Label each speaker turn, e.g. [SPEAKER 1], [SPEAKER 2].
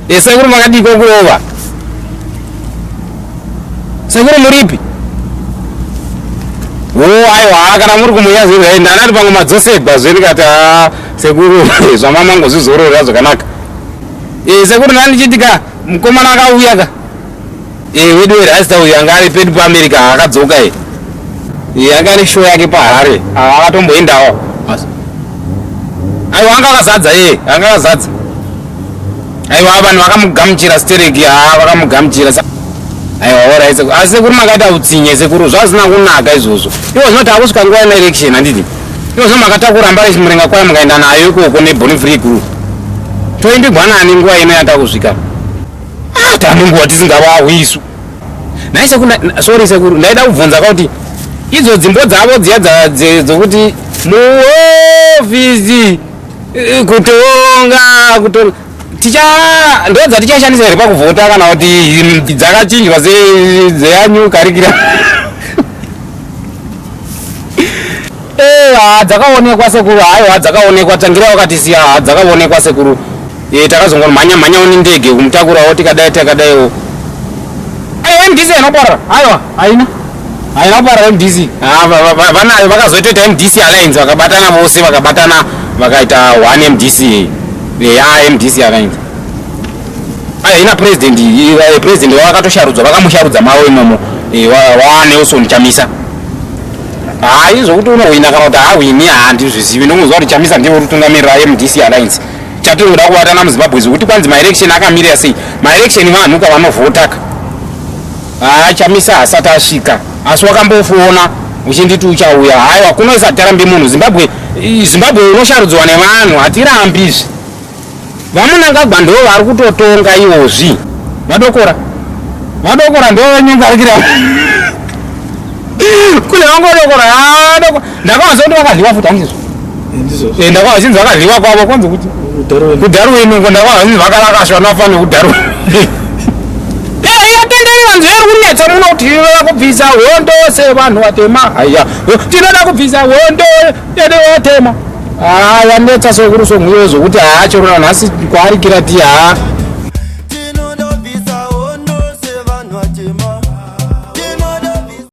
[SPEAKER 1] E, sekuru makadiko kurova. Sekuru muripi? Oh, aiwa kana muri kumuya zve ndanati pamwe madzosegwa zve ndikati ah sekuru zvamamangozvizororera zvakanaka. Eh, sekuru ndani ndichitika mukomana akauya ka. Eh, wedu werasta uyu anga ari pedu paAmerica akadzoka eh. Eh, anga ane show yake paHarare. Ah, akatomboendawo. Aiwa anga akazadza eh, anga akazadza. Aiwa vanhu vakamugamuchira stereki, ah vakamugamuchira. Aiwa alright sekuru. Asi sekuru makaita utsinye sekuru, zvazina kunaka izvozvo. Iwo zvino takusvika nguva yema election handiti? Iwo zvino makatakura mbare chimurenga kwaya mukaenda nayo ikoko neBonny Free Crew. Toimbigwa nani nguva ino yatakusvika? Ah, tane nguva tisingavahwi isu. Nhai sekuru, sorry sekuru, ndaida kubvunza kuti idzo dzimbo dzavo dziya dzokuti muofisi eh, kutonga kutonga ticha ndo dzatichashandisa here pakuvhota kana kuti dzakachinjwa dzeyanyu karikira eh, dzakaonekwa sekuru haiwa dzakaonekwa tsvangirai wakatisiya ha dzakaonekwa sekuru e, takazongomhanya mhanyawo nendege kumutakurawo tikadai takadaiwo mdc inoparara aiwa haina haina kuparara mdc vanayo vakazotoita mdc alliance vakabatana vose vakabatana vakaita one mdc ya mdc alliance haina president president vakatosharudzwa vakamusharudza mavo imomo wa Nelson Chamisa hayi zvokuti unohwina kana kuti haahwini handizvizivi ndongonzwa kuti Chamisa ndiye uri kutungamirira mdc alliance chatinoda kubatana muzimbabwe zvekuti kwanzi maelection akamirira sei maelection vanhu kavanovhotaka haa chamisa hasati asvika asi wakambofoona uchinditi uchauya haiwa kunoisa hatirambi munhu zimbabwe zimbabwe unosharudzwa nevanhu hatirambi izvi vamunangagwa ndo vari kutotonga iwozvi vadokora vadokora ndo venyongarikira kune vangodokora ndakawanza kuti vakadyiwa futi handizvo eh, ndakawa vachinzi vakadyiwa kwavo kwanzi kuti kudarwin uko ndakawa vachinzi vakarakashwa nafa nekudarwin eh, yatenderera nzvero iri kunetsa muno kuti tinoda kubvisa hondo sevanhu vatema haya tinoda kubvisa hondo yedu vatema haa yanetsa sekuru somwiyo zvokuti haa chero nanhasi kwaarikira ti haa